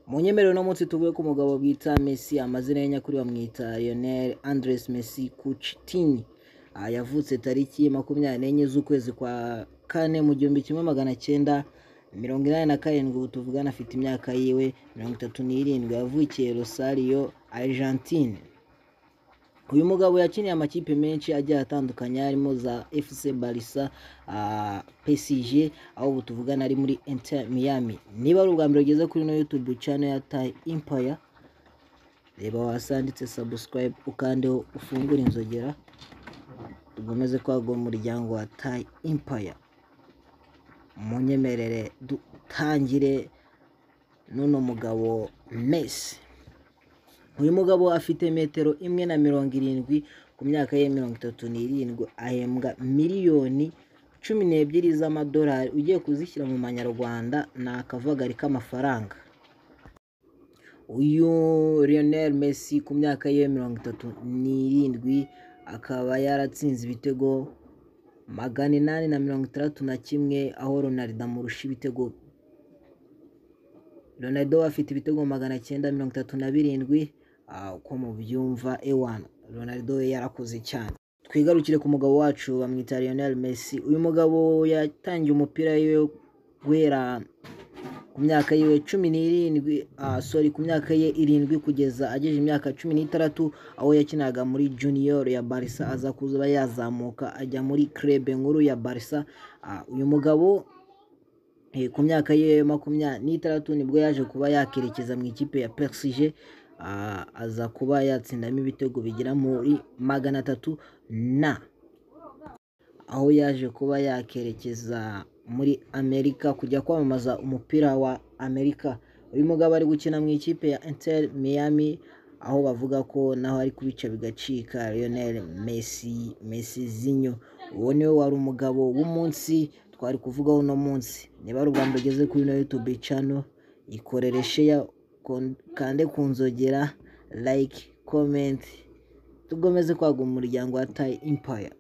Munyemerere uno munsi tuvuge ku mugabo bita Messi. Amazina ye nyakuri bamwita Lionel Andres Messi Cuccittini. Yavutse tariki 24 z'ukwezi kwa kane mu 1987. Ubu tuvugana afite imyaka yiwe 37. Yavukiye Rosario, Argentine. Uyu mugabo yakiniye amakipe menshi agiye atandukanye, harimo za FC Barca, PSG, aho ubu tuvugana ari muri Inter Miami. Niba ari ubwa mbere ugeze kuri ino YouTube channel ya Tai Empire, reba hasi handitse subscribe, ukandeho, ufungure inzogera, dukomeze kwagura umuryango wa Tai Empire. Munyemerere dutangire n'uno mugabo Messi. Uyu mugabo afite metero 1.70, ku myaka ye 37, ahembwa miliyoni 12 z'amadolari. Ugiye kuzishyira mu manyarwanda ni akavagari k'amafaranga. Uyu Lionel Messi ku myaka ye 37 akaba yaratsinze ibitego 861, aho Ronaldo amurusha ibitego. Ronaldo afite ibitego 937. Uko mubyumva, ewana, Ronaldo we yarakoze cyane. Twigarukire ku mugabo wacu, bamwita Lionel Messi. Uyu mugabo yatangiye umupira wiwe guhera ku myaka yiwe 17, sorry, ku myaka ye 7 kugeza ageje imyaka 16, aho yakinaga muri junior ya Barca, aza kuba yazamuka ajya muri club nkuru ya Barca. Uyu mugabo ku myaka ye 26 nibwo yaje kuba yakerekeza mu ikipe ya PSG, aza kuba yatsindamo ibitego bigera muri 300 na, aho yaje kuba yakerekeza muri Amerika kujya kwamamaza umupira wa Amerika. Uyu mugabo ari gukina mu ikipe ya Inter Miami, aho bavuga ko naho ari kubica bigacika. Lionel Messi, Messi Zinho, uwo niwe wari umugabo w'umunsi twari kuvugaho uno munsi. Niba ari ubwa mbere ugeze kuri ino YouTube channel, ikorere share, kande ku nzogera, like, comment, tugomeze kwagura umuryango wa Tai Empire.